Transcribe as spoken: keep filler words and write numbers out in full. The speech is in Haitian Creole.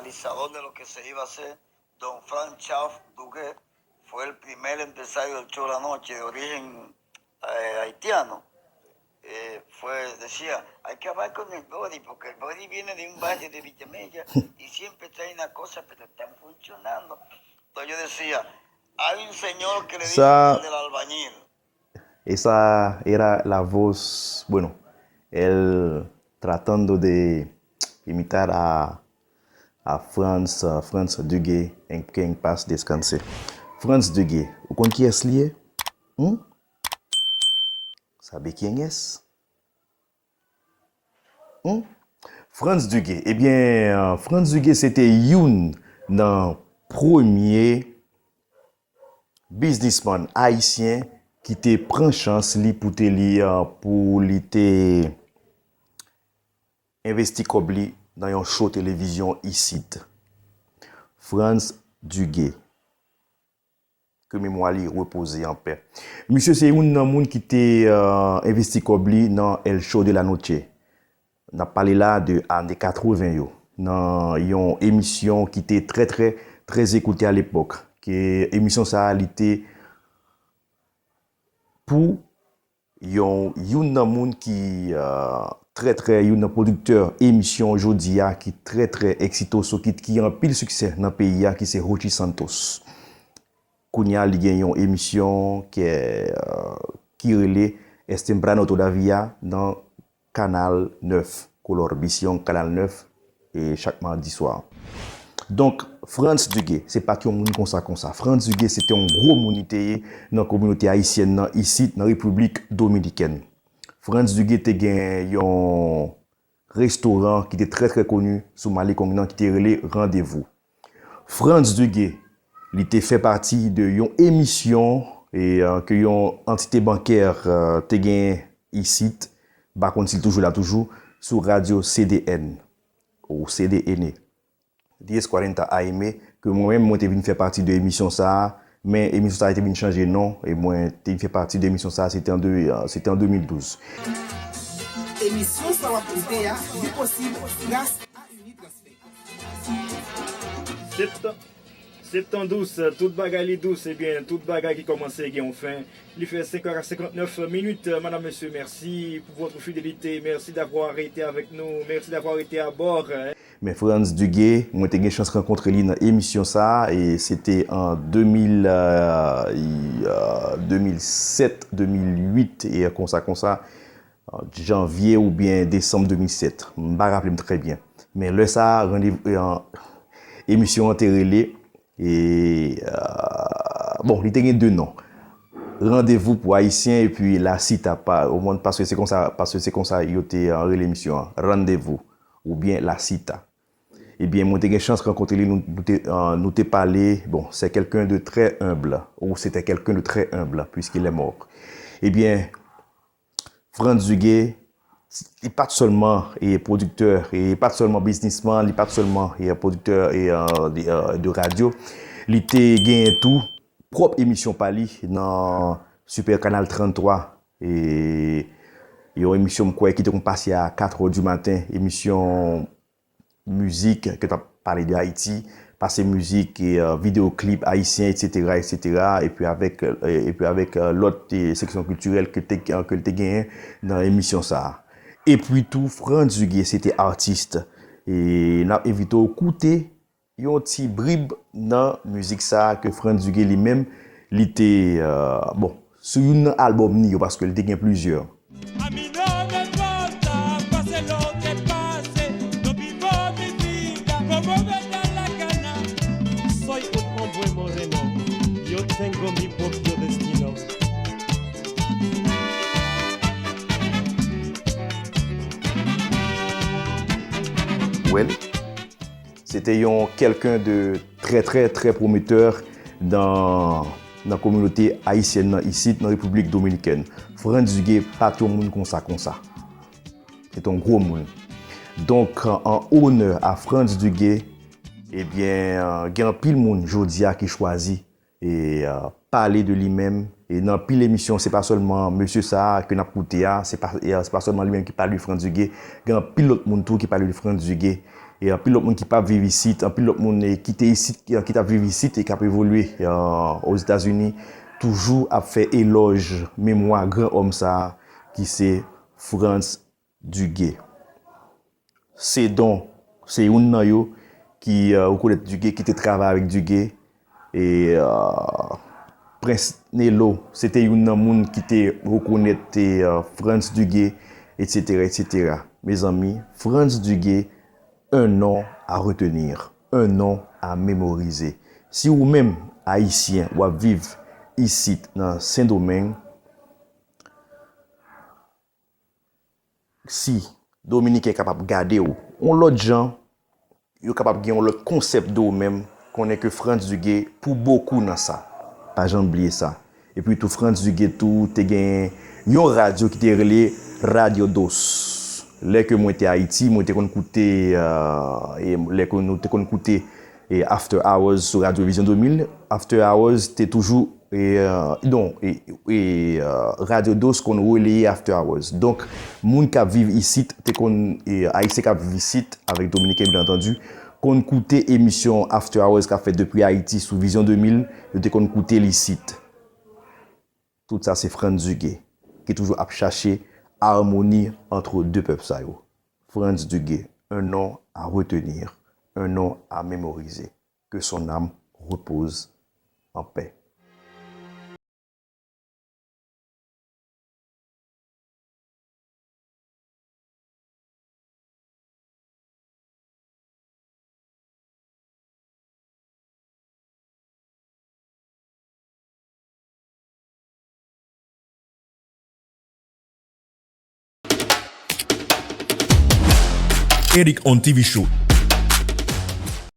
Pensador de lo que se iba a hacer, don Franz Charles Duguet fue el primer empresario del show de la noche de origen eh, haitiano. Eh, fue, decía, hay que hablar con el Bori, porque el Bori viene de un barrio de Villamella y siempre trae una cosa, pero están funcionando. Entonces yo decía, hay un señor que le dice el del albañil. Esa era la voz, bueno, él tratando de imitar a, a Franz, uh, Franz Duguet, en que en paz descanse. Franz Duguet, ou konn kiyès li ye? Hmm? Sabe quién es? Hmm? Franz Duguet. Ebyen, uh, Franz Duguet se te youn nan premye biznismann ayisyen ki te pran chans li pou te li pou li te envesti kòb li nan yon show televizyon isit. Franz Duguet. Ke memwa li repoze an pè. Misye se youn nan moun ki te uh, envesti kòb li nan El Show de la Noche. N ap pale la de ane katreven yo, nan yon emisyon ki te trè trè trè ekoute alepòk. Ke emisyon sa a li te pou yon youn nan moun ki uh, trè trè youn nan pwodiktè emisyon jodi a ki trè trè eksitoso ki, ki anpil siksè nan peyi a ki se Rochi Santos. Kounye a li gen yon emisyon ki, uh, ki rele Es temprano todavía nan Kanal nèf, Color Vision Kanal nèf, e chak madi swa. Donk, Franz Duguet, se pa t yon moun konsa konsa. Franz Duguet, se te yon gwo moun li te ye nan kominote ayisyèn nan isit, nan Repiblik Dominikèn. Franz Duguet te gen yon restoran ki te trè trè koni sou Malecon nan ki te rele Randevou. Franz Duguet, li te fè pati de yon emisyon e uh, ke yon antite bankè uh, te gen isit, m pa konn si l toujou la toujou, sou radyo C D N ou C D N E, diez cuarenta A M, ke mwen menm mwen te vin fè pati de emisyon sa a, men emisyon sa a te vin chanje non e mwen te vin fè pati de emisyon sa a, se te an de, uh, se te an de mil douz. Emisyon sa w ap koute a li posib gras a Unitransfer. Septan, septan dous, tout bagay li dous, ebyen, tout bagay ki kòmanse gen yon fen. Li fè senk è a senkantnèf minit. Madam, mesye, mèsi pou votre fidélité. Merci d'avoir été avec nous. Merci d'avoir été à bord. Men Franz Duguet, mwen te gen chans rankontre li nan emisyon sa a, e se te an de mil, de mil sèt, de mil uit, e konsa, konsa, janvye oubyen desanm de mil sèt. M pa raple m trè byen. Men lè sa a, randevou, emisyon an te rele, e, bon, li te gen de non. Randevou pou Ayisyen epi La Cita, pa, ou konn, paske se konsa, paske se konsa yo te rele emisyon an, Randevou, oubyen La Cita. Ebyen, mwen te gen chans rankontre li, nou, nou, te, uh, nou te pale, bon, c'est quelqu'un de très humble, ou c'était quelqu'un de très humble, puisqu'il est mort. Ebyen, Franz Duguet, li pa t sèlman e pwodiktè, e pa t sèlman biznisman, li pa t sèlman e pwodiktè e, uh, de, uh, de radyo. Li te genyen tou pwòp emisyon pa li nan Super Canal trannntwa. E yon emisyon m kwè ki te konn pase a katrè di maten, emisyon mizik ke t ap pale de Ayiti, pase mizik e videyo klip ayisyen, etsetera, etsetera, epi avèk, epi avèk lòt seksyon kiltirèl ke te, ke l te genyen nan emisyon sa a. Epi tou, Franz Duguet se te atis. E n ap envite w koute yon ti brib nan mizik sa a ke Franz Duguet li menm, li te, bon, sou youn nan albòm ni yo, paske li te gen plizyè. Well, se te yon kèlken de trè trè trè pwometè nan nan kominote ayisyèn nan isit nan Repiblik Dominikèn. Franz Duguet pa t yon moun konsa konsa. Se te yon gwo moun. Donk, an onè a Franz Duguet, ebyen, gen anpil moun jodi a ki chwazi e pale de li menm. E nan anpil emisyon, se pa sèlman mesye sa a ke n ap koute a, se pa, se pa sèlman li menm ki pale de Franz Duguet. Gen anpil lòt moun tou ki pale de Franz Duguet. E anpil lòt moun ki p ap viv isit, anpil lòt moun, e, ki te isit, ki, ki t ap viv isit e k ap evolye, e, Ozetazini, toujou ap fè elòj memwa gran òm sa a, ki se Frantz Duguay. Cédon, se youn nan yo ki, e, rekonèt Duguay, ki te travay avèk Duguay. E, e, Prens Nelo, se te youn nan moun ki te rekonèt, e, e, Frantz Duguay, etsetera, etsetera. Mezanmi, Frantz Duguay, un nom à retenir, un nom à mémoriser. Si ou menm, Ayisyen, w ap viv isit nan Sendomeng, si Dominiken kapab gade w yon lòt jan, yo kapab gen yon lòt konsèp de ou menm, konnen ke Frantz Duguay pou bokou nan sa. Pa janm bliye sa. Epi tou, Frantz Duguay tou te gen yon radyo ki te rele Radio Dos. Lè ke mwen te Ayiti, mwen te konn koute, euh, e lè ke nou te konn koute, e After Hours sou Radio Vision de mil, After Hours te toujou, e, euh, non, e, e, euh, Radio Dos konn releye After Hours. Donk, moun k ap viv isit, te konn, e, Ayisyen k ap viv isit, avèk Dominiken, byen antandi, konn koute emisyon After Hours k ap fèt depi Ayiti sou Vision de mil, yo te konn koute l isit. Tout sa se Frantz Duguay, ki toujou ap chache amoni ant de pèp sa yo. Frantz Duguay, un nom à retenir, un nom à mémoriser. Que son âme repose en paix. Eric on T V Show.